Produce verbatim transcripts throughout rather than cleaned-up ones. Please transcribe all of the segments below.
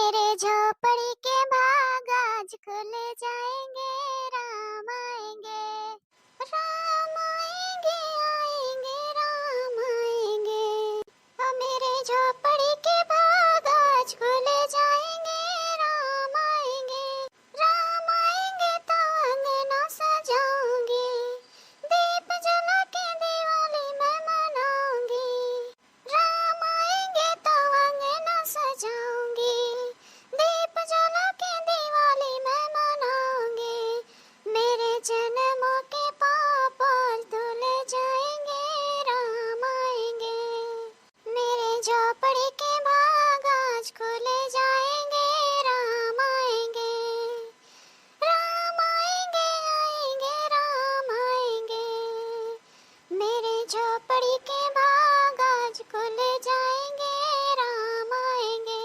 मेरे झोपड़ी के भाग आज खुल जाएंगे, राम आएंगे, राम आएंगे, आएंगे, राम आएंगे। ओ मेरे झोपड़ी के भाग आज खुल जाएंगे, राम आएंगे, राम आएंगे तो अंगना सजाऊंगी, दीप जला के दिवाली मैं मनाऊंगी। राम आएंगे तो अंगना सजाऊंगी, दीप जला के दिवाली मैं मनाऊंगी। मेरे जन्मों के पाप आज धुल जाएंगे, राम आएंगे। मेरे झोपड़ी के भाग आज खुल जाएंगे, राम आएंगे, राम आएंगे, आएंगे, राम आएंगे। मेरे झोपड़ी के भाग आज खुल जाएंगे, राम आएंगे।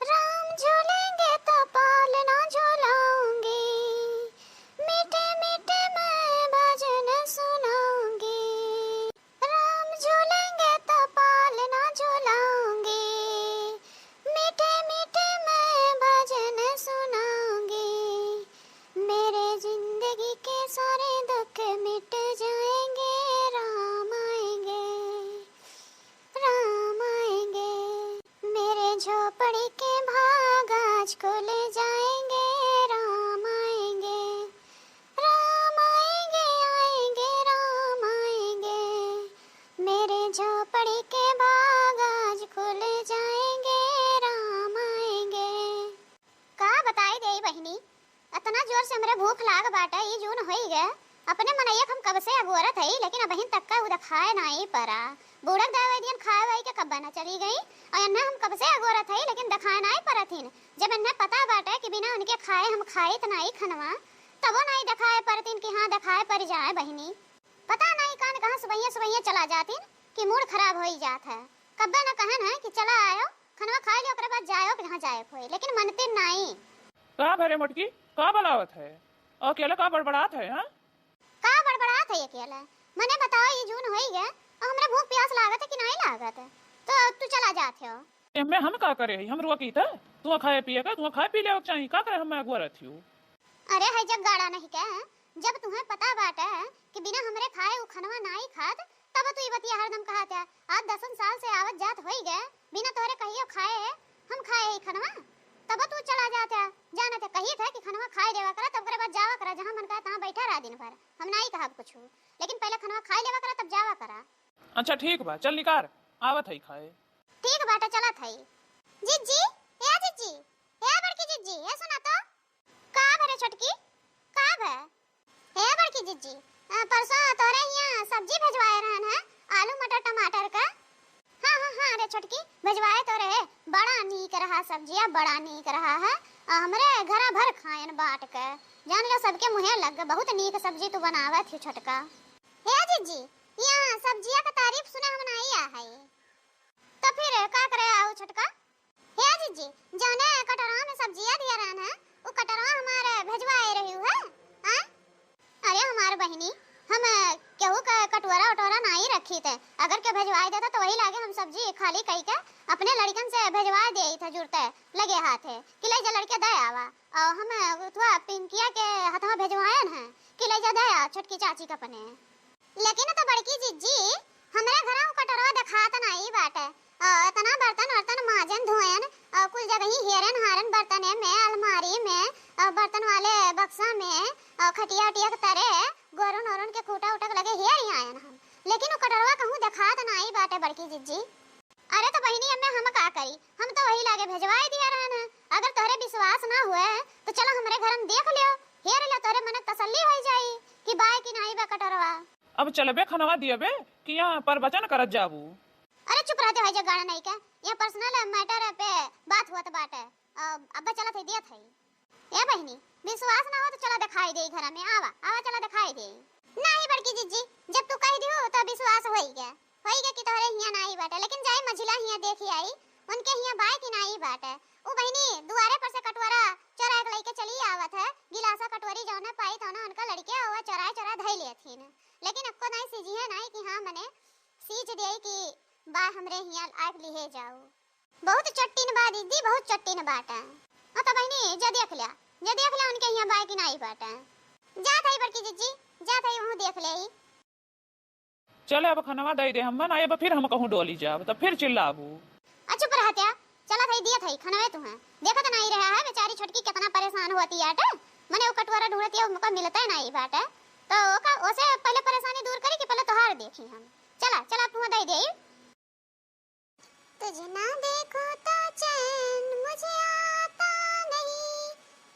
राम झूलेंगे तो पालना झुलाऊंगी, मीठे मीठे मैं भजन सुनाऊंगी। राम झूलेंगे तो पालना झुलाऊंगी, मीठे मीठे मैं भजन सुनाऊंगी। मेरे जिंदगी के सारे दुख मिट जाएंगे, राम आएंगे, राम आएंगे। मेरे झोपड़ी के भाग आज खुल जाएंगे, राम आएंगे, राम आएंगे, आएंगे, राम आएंगे। मेरे झोपड़ी के भाग आज खुल जाएंगे, राम आएंगे। का बताई देई बहिनी, अतना जोर से हमरे भूख लाग बाटे, ई जून होई गए। अपने मनैया के हम कब से अगोरत हई, लेकिन अबहिन तक का उ देखाए नाई परा। बूढ़क दाई वैदियन खाए वाई के कब्बे न चली गई, और एन्ने हम कब से अगोरत हई, लेकिन देखाए नाई परथिन। जब एन्ने पता बाटे कि बिना उनके खाए हम खाइत नाई खनवा, तबो नाई देखाए परथिन कि हाँ, देखाए पर जाए बहिनी। पता नाई कान कहाँ सुबहिया सुबहिया चला जातिन कि मूड खराब होई जात है। कब्बे न कहन है कि चला आयो, खनवा खाए लियो, ओकरे बाद जायो कि जहाँ जाए के होई, लेकिन मनतिन नाई। का भरे मोटकी, का बलावत है? अकेले का बड़बड़ात है, हाँ? का बड़बड़ात है अकेले? मने बताओ, ई जून होई गए और हमरा भूख प्यास लागत है कि नाई लागत है? तो तू चला जात हो। एमे हम का करे हई? हम रोकी त? तू खाए पिए का, तू खाए पी लेवे के चाही, का करे हम अगोरत हियो? अरे है जग गाड़ा नहीं के, जब तुम्हें पता बाटे कि बिना हमरे खाए उ खनवा नाई खात, तब तू ई बतिया हरदम कहत है। आज दसन साल से आवत जात होई गए, बिना तोहरे कहियो खाए हम खाए ही खनवा, तब तू चला जात है। जानत है, कही थे कि खनवा खाए देवा करा, तब करे बाद जावा करा, जहाँ मन कहे तहाँ बैठा रहा दिन भर, हम नाई कहब कुछ, लेकिन पहले खनवा खाए लेवा करा, तब जावा करा। अच्छा ठीक बा, चल निकार, आवत हई खाए। ठीक बाटे, चलत हई। जिज्जी, ए जिज्जी, ए बड़की जिज्जी, ए सुना तो। का भरे छोटकी, का भे? हे बड़की जिज्जी, अ, परसों तोहरे हियाँ सब्जी भेजवाए रहन है, आलू, मटर, टमाटर का। हाँ, हाँ, हाँ रे छोटकी, भेजवाए तो रहे, बड़ा नीक रहा सब्जिया, बड़ा नीक रहा है। अ, हमरे घरा भर खायन बाँट के, जान लो सबके मुँहे लग गए, बहुत नीक सब्जी तू बनावत ही छोटका। हे जिज्जी, यहाँ सब्जिया का तारीफ सुने हम नाई आ है, तो फिर का करे आऊ छोटका? हे जिज्जी, जौने कटोरवा में सब्जिया दिया रहन है, उ कटोरवा हमारे भेजवाए रही है, हाँ? अरे हमार बहिनी, हम केहू के कटोरा उटोरा नाई रखी थे, अगर के भेजवाए देता तो वही लागे हम सब्जी खाली कई के अपने लड़कन से भेजवाए दे थे जुड़ते लगे हाथे कि ले जा लड़के दे आवा, और हम थोड़ा पिंकिया के हथवा भेजवायन है कि ले जा दे आ छोटकी चाची के अपने। लेकिन तो बड़की जिज्जी, हमरे घरा उ कटोरवा देखात नाई बाटे। अ, इतना बर्तन वर्तन माजन धोयन, अ, कुल जगही हेरन हारन बर्तने में, अलमारी में, अ, बर्तन वाले बक्सा में, अ, खटिया उटिया के तरे, गोरुन ओरुन के खूटा उटा के लगे हेर आयन हम। लेकिन उ कटोरवा कहूँ देखात नाई बाटे बड़की जिज्जी। अरे तो बहिनी, एमे हम का करी, हम तो वही लागे भेजवाए दिया रहन है। अगर तोहरे विश्वास ना हुए तो चला हमरे घर में देख लियो, हेर लियो, तोहरे मन के तसल्ली होई जाई कि बाय कि नाई बा कटोरवा। अब चलबे खनवा दियबे कि यहाँ प्रवचन करत जाबू? अरे चुप रहते भाई, जगाड़ा नहीं के, यहाँ personal matter पे बात हुआ तो बात है। अब, अब चलत है, दियत है। ए बहिनी, विश्वास ना हो तो चला दिखाई दे घर में, आवा, आवा चला दिखाई दे। नहीं बड़की जिज्जी, जब तू कह दियो तो विश्वास होई गया, होई गया कि तोहरे हिया नाई बाटे, लेकिन जाई मझिला हिया देखी आई, उनके हिया बाय कि नाई बाटे। उ बहिनी दुआरे पर से कटोरा चोरा के लेके चली आवत है, गिलासा कटोरी जौना पाई तौना उनका लड़के हुआ चोराए चोरा धई लेथिन, लेकिन अक्को नाई सीझिया नाई कि हाँ मने सीझ दिए कि बा हमरे हिया आके लिहे जाऊ। बहुत चट्टिन बा दीदी, बहुत चट्टिन बाटे। हाँ तो बहिनी, जा देख ल्या, जा देख ल्या उनके हियाँ बाय कि नाई बाटे। जात हई बड़की जिज्जी, जात हई, वहूँ देख लेई। चले, अब खनवा दइ दे हम्मे, नाई अब फिर हम कहूँ डोली जाब, तब फिर चिल्लाबू। अच्छा, चुप रहत्या, चलत हई, दियत हई खनवे तुहें। देखत नाई रहा है, बेचारी छोटकी केतना परेशान होती आटे, मने वो कटोरा ढूंढती है, उनका मिलते नाई बाटे। तो ओका, ओसे पहले परेशानी दूर करी कि पहले तोहार देखी हम। चला, चला, तुहें दइ देई। तुझे ना देखूं तो चैन मुझे आता नहीं,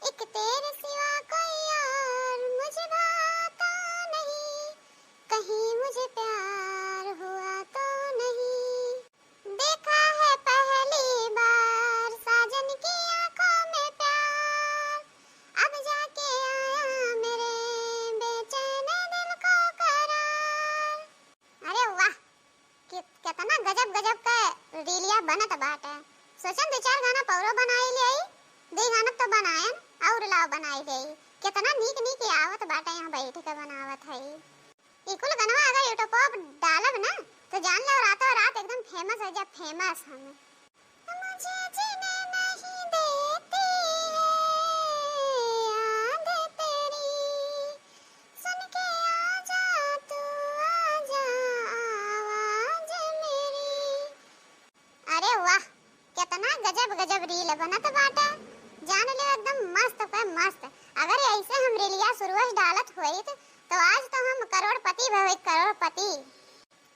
एक तेरे सिवा कोई और मुझे भाता नहीं, कहीं मुझे प्यार हुआ तो नहीं। देखा है पहली बार साजन की आंखों में प्यार, अब जाके आया मेरे बेचैन दिल को करार। अरे वाह, कि-, केतना गजब गजब के रीलिया बनत बाटे। सोचन दो चार गाना पौरो बनाई लेई, दो गाना तो बनायन और लाओ बनाई लेई। केतना नीक नीक आवत बाटे, यहाँ बैठ के बनावत हई। ई कुल गनवा अगर YouTube पर डालब ना, तो जान लो रातों रात एकदम famous हो जा, famous हम। मुझे जीने नहीं देती है याद तेरी, सुन के आजा तू, आजा आवाज मेरी। अरे वाह, केतना गजब गजब रील बनत बाटे, जान ले एकदम मस्त पे मस्त। अगर ऐसे हम रीलिया शुरुआत डालत होइत, तो आज तो हम करोड़पति भवे, करोड़पति।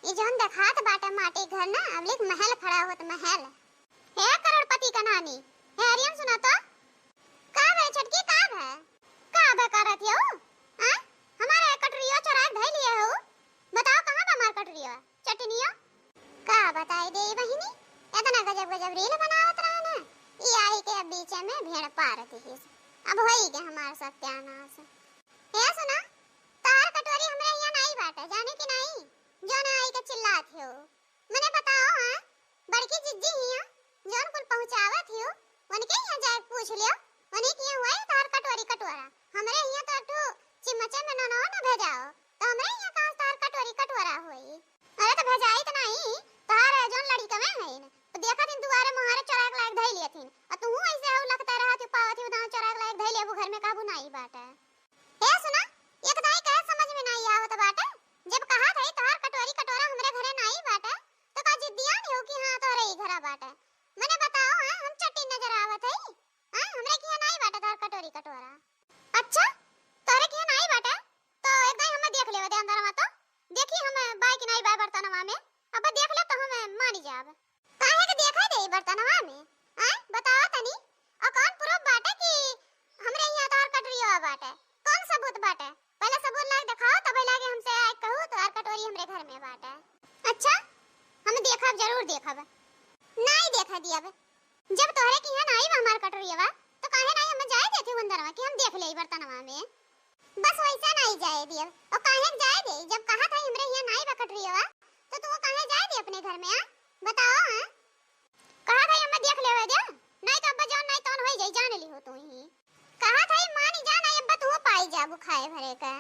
ई जौन देखात बाटे माटी घर ना, अबलिक महल खड़ा होत, महल। हे करोड़पति का नानी, हे हरियम सुना तो। का भे छोटकी, का भे? का भे करत हो? हाँ? हमारे कटरियो चोराए धइ लिए हो। बताओ कहाँ बा हमार कटरियो? चटनियो? का बताई दे बहिनी, इतना गजब गजब रील बनावत रहे ना, ई आई के अब बीचे में भेड़ पार दिहिस। अब होई के हमार सत्यानाश। हे सुना, तार कटोरी हमरे यहाँ नाई बाटे, जाने की नाई? जौन आई के चिल्लात हो। मने बताओ, हाँ? बड़की जिज्जी हिया, जौन कुल पहुँचावत हियो, उनके यहाँ जाए पूछ लियो, उन्हीं के यहाँ हुआ है तोहार कटोरी कटोरा। हमरे यहाँ तो एक ठो चिमचे में ननवा न भेजाओ, तो हमरे यहाँ कहाँ से तोहार कटोरी कटोरा होई? अरे तो भेजाई तो नहीं, तोहार जौन लड़िकवे हईन, तो देखा दिन दुआरे मुहारे चोराए के लायक धई लियथिन, और तू ऐसे हो लखता रहा, तू पावत ही उदान चोराए के लायक धई लेबू, घर में काबू नाई बाटे। हे सुना, एक दाई कहे समझ में नाई आवत बाटे, जब कहा था तोहार कटोरी कटोरा हमरे घरे नाई बाटे, तो का जिद्दियान हो कि हाँ तोहरे ही घरा बाटे? मने बताओ, हाँ, हम चट्टी नजर आवत हई? हाँ, हमरे किहाँ नाई बाटे तोहार कटोरी कटोरा। अच्छा, तोहरे किहाँ नाई बाटे? तो एक दाई हमें देख लेवे दे अंदरवा तो। देखी हम बाय कि नाई बाय बर्तनवा में। अब देख ले तो हम मानी जाब। काहे के देखा दे बर्तनवा में? आय, बताओ तनी। और कौन proof बाटे कि हमरे यहाँ तोहार कटोरिया बाटे? कौन सबूत बाटे? पहले सबूत लाके दिखाओ, तबे लागे हमसे आए कहू तोहार कटोरी हमरे घर में बाटे। अच्छा, हम देखब, जरूर देखब। नाई देखा दियब। जब तोहरे किहाँ नाई बा हमार कटोरिया, तो काहे नाई हमें जाए देते हो अंदरवा कि हम देख ले बर्तनवा में? बस वैसा नाई जाए दियब। और काहे के जाए दे? जब कहा था हमरे यहाँ नाई बा कटोरिया, तो तू काहे जाए दे अपने घर में, आ? बताओ, हाँ? कहा था हमें देख लेवे दे, नाई तो अब्बा जौन नाई तौन होई जाई, जान ली हो तू ही। कहा था मानी जा, नाई अब्बा तू पाई जाबू खाए भरे का।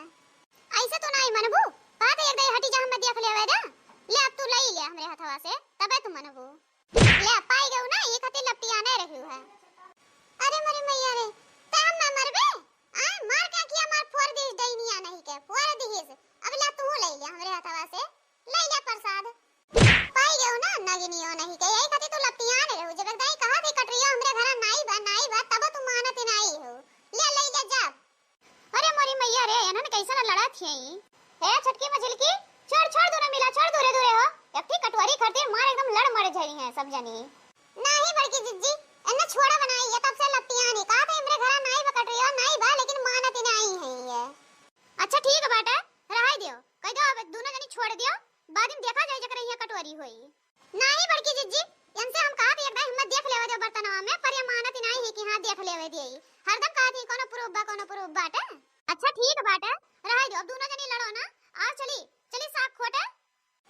ऐसे तो नाई मनबू, कहा था एक दाई हटी जा, हमें देख लेवे दे, ले अब तू लई ले हमरे हथवा से, तबे तू मनबू। ले, पाई गऊ ना, ये खातिर लपटियाने रही है। अरे मोरी मैया रे, ते हम ना मरबे? आ, मार के अखिया मार फोड़ दिहिस डैनिया नहीं के, फोड़ दिहिस। अब ला तू ले ले हमरे हथवा से, ले ले प्रसाद। पाई गऊ ना, नगिनियो नहीं के, यही खातिर तू लपटियाने रहू। जब एक दाई कहा थी कटरिया हमरे घरा नाई बा, नाई बा, तब तू मानत नाई हो। ले, ले ले जा। अरे मोरी मैया रे, एनन कैसन लड़त हई? हे छोटकी मझिलकी, छोड़, छोड़ दूनो मिला, छोड़ दूरे दूरे हो। एक ठी कटोरी खातिर मार एकदम लड़ मर जाई हैं सब जनी। नाही बड़की जिज्जी, एन्ने छोड़ा बनाई, ये तब से लपटियानी। कहा थे हमरे घरा नाई बा कटोरिया, नाई बा, लेकिन मानत ही नाई है ये। अच्छा ठीक बाटे, रहाई दियो, कह दो अब दूनो जनी छोड़ दियो, बाद में देखा जाए जकरे यहाँ कटोरी होई। नाही बड़की जिज्जी, इनसे हम कहा थी एक दाई हमें देख लेवे दे बर्तनवा में, पर ये मानत ही नाही है कि हाँ देख लेवे दे। हरदम कहा थी कोनो proof बा, कोनो proof बाटे। अच्छा ठीक बाटे, रहाई दो, अब दूनो जनी लड़ो ना। आओ चली, चली साग खोटे।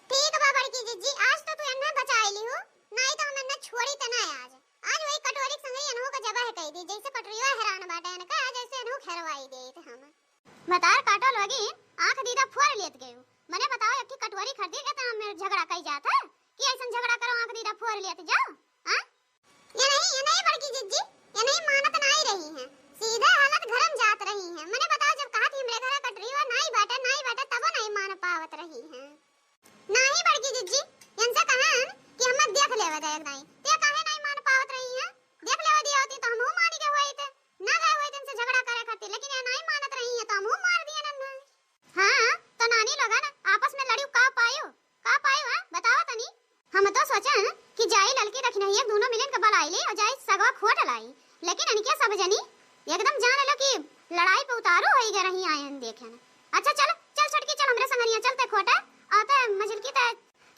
ठीक बा बड़की जिज्जी, आज तो तू एन्ना बचाई ली हूँ, नाही तो हम एन्ना छोड़ी त ना आज। आज वही कटोरी के संगे एनहू का जबह कह दी, जैसे कटोरिया हैरान बाटे इनका, आज ऐसे एनहू खेरवाई दे हम। भतार काटो लगी, आँख दीदा फोड़ लेत गयो। मने बताओ, एक ठे कटोरी खरीदे के तो हम झगड़ा कई जात है कि ऐसन झगड़ा करो, आँख दीदा फोड़ लेत जाओ, हाँ? ये नहीं, ये नहीं बड़की जिज्जी, ये नहीं मानत नाई रही हैं, सीधे हालत घरम जात रही हैं। मने बताओ, जब कहा थी हमरे घरे कटरीवा नाई बाटे, नाई बाटे, तबो नहीं मान पावत रही हैं। नाही बड़की जिज्जी, इनसे कहन कि हमें देख लेवे दे एक दाई। ते काहे नाही मान पावत रही हैं? देख लेवे दिया होती तो हमहू मान गए होइत। ना गए होइत इनसे झगड़ा करे खातिर, लेकिन ये नाही मानत रही हैं तो हमहू मार दिए नन्ना। हाँ, तो नानी लोगन आपस में लड़ियो का पायो? का पायो, हाँ? बतावा तनी। हम तो सोचन कि जाई ललकी रखी नहीं, एक दोनों मिलन के बलाई ले और जाई सगवा खोट लाई। लेकिन इनके सब जनी एकदम जान लो कि लड़ाई पे उतारू होई गए रही आयन देखे न। अच्छा चल, चल छोटकी, चल हमरे संगरिया, चल ते खोटे, आ ते मझिलकी ते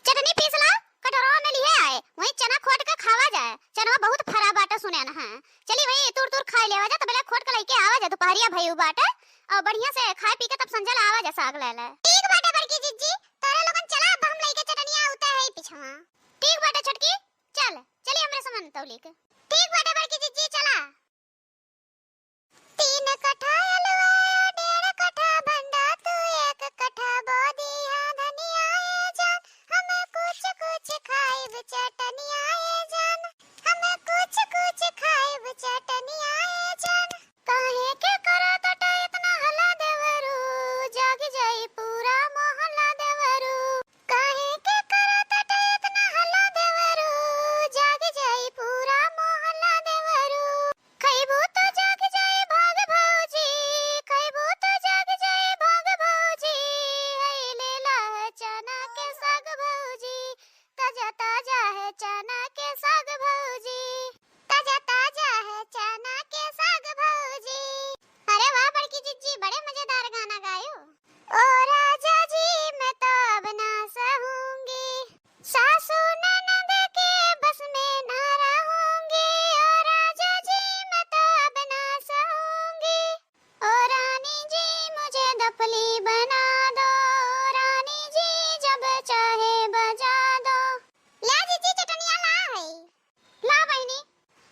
चटनी पीस ला, कटोरवा में लिहे आए, वही चना खोट के खावा जाए, चनवा बहुत फरा बाटे सुने न है। चली वही तूर तूर खाई लेवा जा, तबले खोट के लइके आवा जा, दुपहरिया भई बाटे, और बढ़िया से खाए पी के तब संझा ले आवा जा साग ले ले। ठीक बाटे बड़की जिज्जी, तोरे लोगन चला, अब हम लइके चटनिया उते है पिछवा। ठीक बाटे छोटकी, चल, चली हमरे समन तौलिक। ठीक बाटे बड़की जिज्जी, चला। तीन कट्ठा अलुआ, डेढ़ कट्ठा भंडा, तू एक कट्ठा बो दिया धनिया ए जान, हमें कुछ कुछ खाइब चटनिया ए जान, हमें कुछ कुछ खाइब चटनिया ए जान। काहे के करा तटा इतना हल्ला देवरू, जाग जाई पूरा मोहल्ला देवरू। काहे के करा तटा इतना हल्ला देवरू, जाग जाई पूरा मोहल्ला देवरू। खइबू तो जाग जाई भाग भौजी, खइबू तो जाग जाई भाग भौजी। हई लेला है चना के साग भौजी, ताजा ताजा है चना के साग भौजी, ताजा ताजा है चना के साग भौजी। अरे वाह बड़की जिज्जी, बड़े मजेदार गाना गायो। ओ राजा जी, मैं तो अब ना सहूंगी, सासू ननद के बस में ना रहूंगी। ओ राजा जी, मैं तो अब ना सहूंगी। ओ रानी जी, मुझे दफली बना दो, रानी जी, जब चाहे बजा दो। ला जिज्जी, चटनिया ला है। ला बहिनी।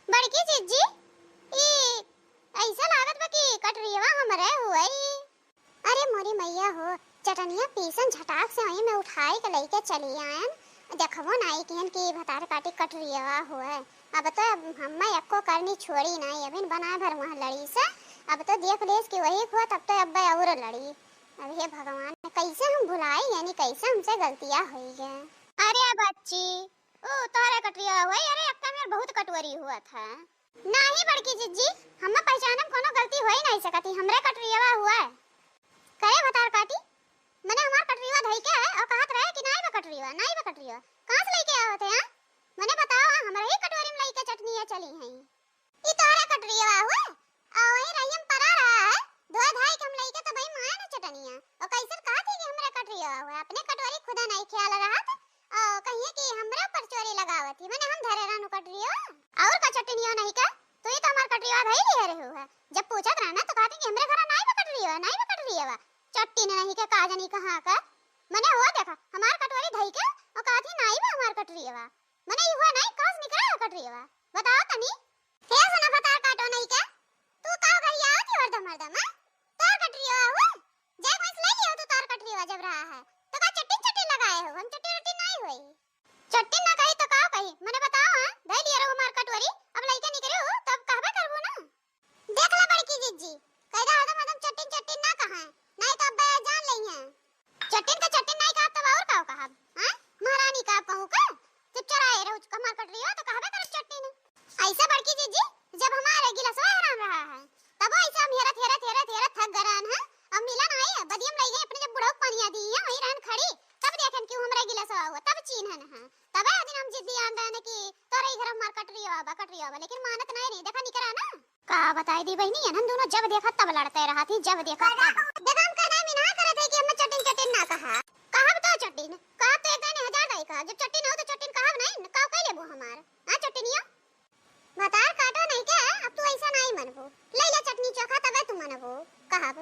बड़की जिज्जी, ई ऐसा लागत बा कि कटरियवा हमरे हुए। अरे मोरी मैया हो, चटनिया पीसन झटाक से वहीं में उठाई के लइके चली आयन। देखबो नाई किहन कि भतार काटी कटरियवा हुए। अब तो अब हम्मे एको करनी छोड़ी नाई, अभिन बनाए भर वहाँ लड़ी से। अब तो देख लेस कि वही हुआ, तब तो अब और लड़ी। अब हे भगवान, कैसे हम भुलाई, यानी कैसे हमसे गलतिया होई गए। अरे बच्ची, ओ, तोहरे कटरिया हुए, अरे, अक्का मेर बहुत कटवरी हुआ था। नाही बड़की जिज्जी, हम्मे पहचाने में कोनो गलती होई नाही सकत ही, हमरे कटरियवा हुआ है। करे भतार काटी, मने हमार कटरियवा धई के है और कहत रहे कि नाही बा कटरियवा, नाही बा कटरियवा। कहाँ से लइके आवत है, हाँ? मने बताओ, हाँ, हमरे ही कटोरी में लइके चटनी है चली हैं। ई तोहरे कटरियवा हुए, आ वही रहियम परा रहा है, धोए धाई के हम लइके तो भाई माए ना चटनिया। और कैसन कहा थी कि हमरे कटरियवा हुए, अपने कटोरी खुदा नाही ख्याल रहत, और कहिए कि हमरे ऊपर चोरी लगावत ही, मने हम धरे रहनु कटरियवा। और का चटनिया नहीं का, तू ही तो हमार कटरियवा धई लिहे रहे हुए। जब पूछत रहा ना तो कहती कि हमरे घर नाही बा कटरियवा, नाही बा कटरियवा। चट्टी ने नहीं के का जानी कहाँ का, मने हुआ देखा, हमार कटोरी धई के, और कहती नाही बा हमार कटरियवा। मने ई हुआ नाही, कहाँ से निकला है कटरियवा? बताओ तनी। हे सुना भतार काटो नहीं के, तू का घरी आवत ही हरदम हरदम, हाँ? तोर कटरियवा हुआ? जाए भैंस ले लियो तू तोर कटरियवा जब रहा है। तो का चट्टी चट्टी लगाए हो? हम चट्टी रट्टी नाही होई। चट्टी ना कही तो का कही? मने बताओ, हाँ? धई लिया रहो हमार कटोरी, अब लइके निकले हो, तब कहबे करबो ना। देख ले बड़की जिज्जी, कैदा हरदम हरदम चट्टिन चट्टिन ना कहा, नाही तो अब्बे जान लई हैं। चट्टिन के चट्टिन नाही कहब तब और का कहब? हाँ? महारानी का कहू का? जब चराए रहू हमार कटरियो तो कहबे करब चट्टिन। ऐसे बड़की जिज्जी, जब हमारे गिलासवा हराम रहा है, तब ऐसे हम हेरत, हेरत, हेरत, हेरत थक गए रहन हैं। अब मिला नाही है, बदियम लई गई अपने जब बुढ़ऊ पनिया दी है, वहीं रहन खड़ी, तब देखन क्यों हमरे गिलासवा हुआ, तब चीन्हन है। तबे ओ दिन हम जिद्दी आन रहन कि तोरे ही घर हमार कटरियो आबा, कटरियो आबा, लेकिन मानत नाही रही, देखा निकरा ना। का बताई दी बहिनी, इन्हन दोनों जब देखा तब लड़ते रहत ही, जब देखा तब। देखा हम कहना में ना करत है कि हमें चटिन चटिन ना कहा। कहब तो चटिन, कहब तो एक दाने हजार दाई कहब, जब चटिन हो तो चटिन कहब नहीं, का कह लेबो हमार? हाँ चटिनिया? भतार काटो नहीं के, अब तू ऐसा नहीं मनबो। ले ले चटनी चोखा तबे तू मनबो, कहब।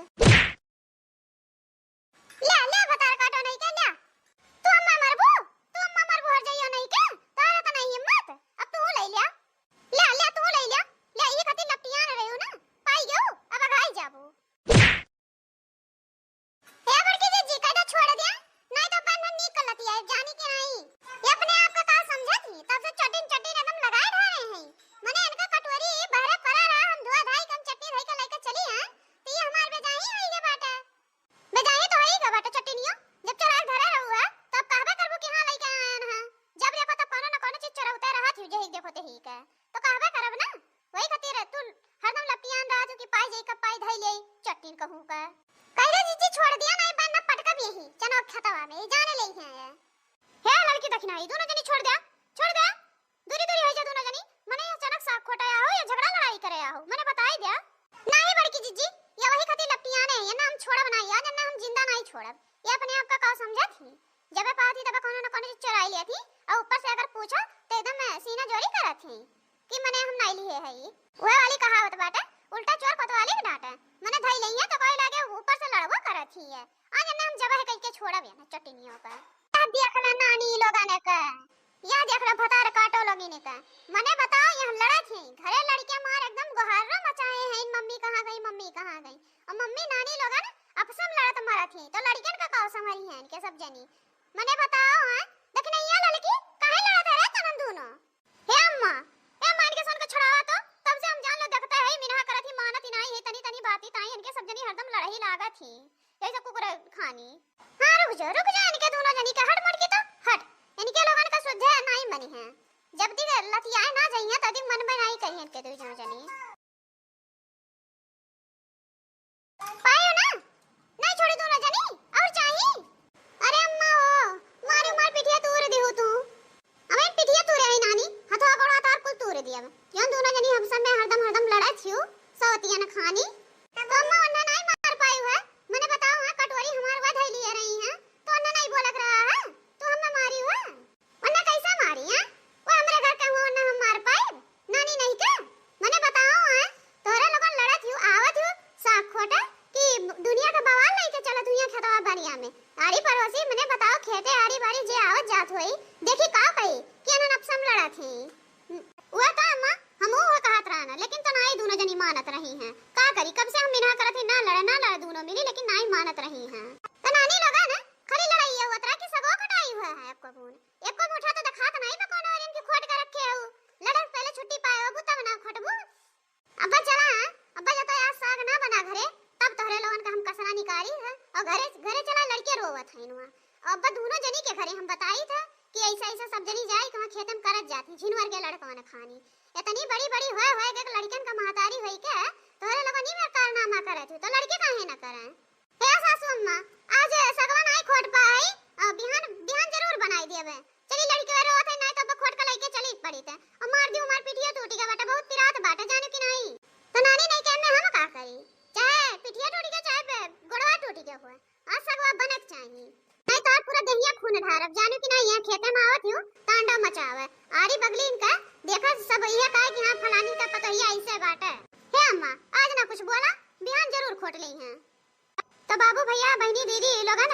ले, ले, भतार काटो नहीं के, ले। तू अम्मा मरबू? तू अम्मा मरबू हर जइयो नहीं के? तोरे तो नहीं हिम्मत। अब तू ले ले। ले, ले, तू ले ले। ले, ई खातिर लपटियान रहे हो ना? पाई गयो, अब अघाई जाबू। ए बड़की जिज्जी, कह दो छोड़ दे। नहीं तो अपन मन नीक कर लेती है, जानी कि नहीं। ये अपने आप को का समझत ही? तब से चटिन चटिन एकदम लगाए ढा रहे हैं। ई दोनों जनी छोड़ द्या, छोड़ द्या। दूरी दूरी होइ जा दोनों जनी। मने अचानक साग खोटे आहो या झगड़ा लड़ाई करे आहो, मने बताई द्या। नाही बड़की जिज्जी, या वही खातिर लपटियाने, या ना हम छोड़ब नाही, या जन्ने हम जिंदा नाही छोड़ब। या अपने आप का का समझत ही? जबे पावत ही तबे कौनो न कौनो चीज चोराई लेत ही, और ऊपर से अगर पूछो तो एकदम सीना जोरी करत ही कि मने हम नाही लिए है ई। वह वाली कहावत बाटे, उल्टा चोर कोतवाली के डांटे। मने धई लइहे तो कोई लागे ऊपर से लड़बो करत ही है। आज ना हम जबे है कह के छोड़ब या ना चटिनियों का। अब देख ला नानी लोगन का, या देख ला भतार काटो लोगिन का। मने बताओ, यहाँ लड़त ही, घरे लड़के मार एकदम गोहारो मचाए हैं, मम्मी कहाँ गई, मम्मी कहाँ गई। और मम्मी नानी लोगन आपस में लड़त मरत ही, तो लड़कियन का काव संभरी है इनके सब जनी। मने बताओ, हैं? देखने ये लड़की काहे लड़त है रे तनन दोनों? हे अम्मा, हे अम्मा, इनके सन के छुड़ावा तो। तब से हम जान लो देखते है, मिनहा करत ही, मानत ही नाही है, तनी तनी बाती ताई इनके सब जनी हरदम लड़ही लागत ही, जैसे कुकुर खानी। हाँ, रुक जा, रुक जा, इनके दोनों जनी के हट मुड़ की तो हट। इनके लोगन का सुधे नाही बनी है, जब तक लथियाए ना जाइए तब तक मन बनाई करिए इनके दो जनी। पायो ना? नाही छोड़ी दोनों जनी, और चाही? अरे अम्मा हो, मारी मार पिठिया तूर दिहु तू। अब इन पिठिया तूरे आई नानी, हथवा गोड़ा तार कुल तूर दिया। क्यों दोनों जनी हम सब में हरदम हरदम लड़ा छियो, सौतियन खानी। तो अम्मा वन्ना नाही मार पाई है, मने बताओ हाँ, कटोरी हमार वा धैली है रही है, तो वन्ना नाही बोलक रहा है, तो हमें मारी हुआ। वन्ना कैसे मारी, हैं? वो हमरे घर के हुआ, वन्ना हम मार पाइब? नानी नाही के? मने बताओ, हैं? तोहरे लोगन लड़त हियो, आवत हियो, साग खोटे कि दुनिया के बवाल लेके चलत हुई खेतवा बनिया में। आरी पड़ोसी, मने बताओ, खेते आरी बारी जे आवत जात होई, देखी का कही कि अनन आपस में लड़त ही। वह का अम्मा, हम वो कहत रहना, लेकिन तो नाही दोनों जनी मानत रही हैं। का करी, कब से हम मिनहा करत ही, ना लड़े, ना लड़े दोनों मिली, लेकिन नाही मानत रही हैं। तो नानी लोगन, खाली लड़ाई ये हुआ तरह कि सगो कटाई हुआ है, एको बून, एको मुठा तो दिखात नाही बा कौनो और इनकी खोट के रखे हो। लड़े पहले छुट्टी पाए हो, तब ना खोटबू। अब्बा चला, अब्बा जब तो आज साग ना बना घरे, तब तोहरे लोगन का हम कसरा निकारी है। और घरे, घरे चला, लड़के रोवत है इनवा। और अब्बा दोनों जनी के घरे हम बताई था कि ऐसा, ऐसा सब जनी जाए कि वहाँ खेते में करत जाती, झिनवर के लड़कवन खानी। इतनी बड़ी, बड़ी होए, होए के लड़कन का महतारी होई के तोहरे लोगन ई में कारनामा करत हो, तो लड़के काहे ना करें? हे सासू अम्मा, आज सगवा नाही खोट पाई, अ, बिहान, बिहान जरूर बनाई देबे। चली लड़के रोवत है, नाही तो अब खोट के लइके चली पड़ी ते। और मार दी, मार पिठिया टूटी के बाटे, बहुत पिरात बाटे, जाने की नाही। तो नानी नाही के में हम का करी? चाहे पिठिया टूटी के, चाहे पे गोड़वा टूटी के हुए, आज सगवा बनक चाहिए। नाही तो आज पूरा देहिया खून ढारब, जाने की नाही। यहाँ खेते में आवत हूँ, तांडव मचावे। आरी बगली इनका देखा सब ये कहे कि हाँ, फलानी का पतोहिया ऐसे बाटे। हे अम्मा, आज ना कुछ बोला, बिहान जरूर खोट ली हैं। तो बाबू, भैया, बहिनी, दीदी, ई लोगन,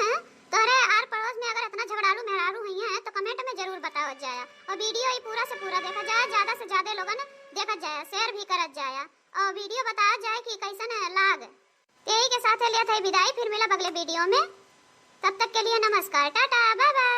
तोहरे आर पड़ोस में अगर इतना झगड़ालू मेहरारू हुई हैं, तो comment में जरूर बतावत जाया। और video ई पूरा से पूरा देखा जाया, ज्यादा से ज्यादा लोगन देखत जाया, share भी करत जाया। और video बतावत जाए कि कैसन लाग। तो यही के साथ लेत है विदाई, फिर मिला अगले video में। तब तक के लिए नमस्कार, टाटा, bye bye।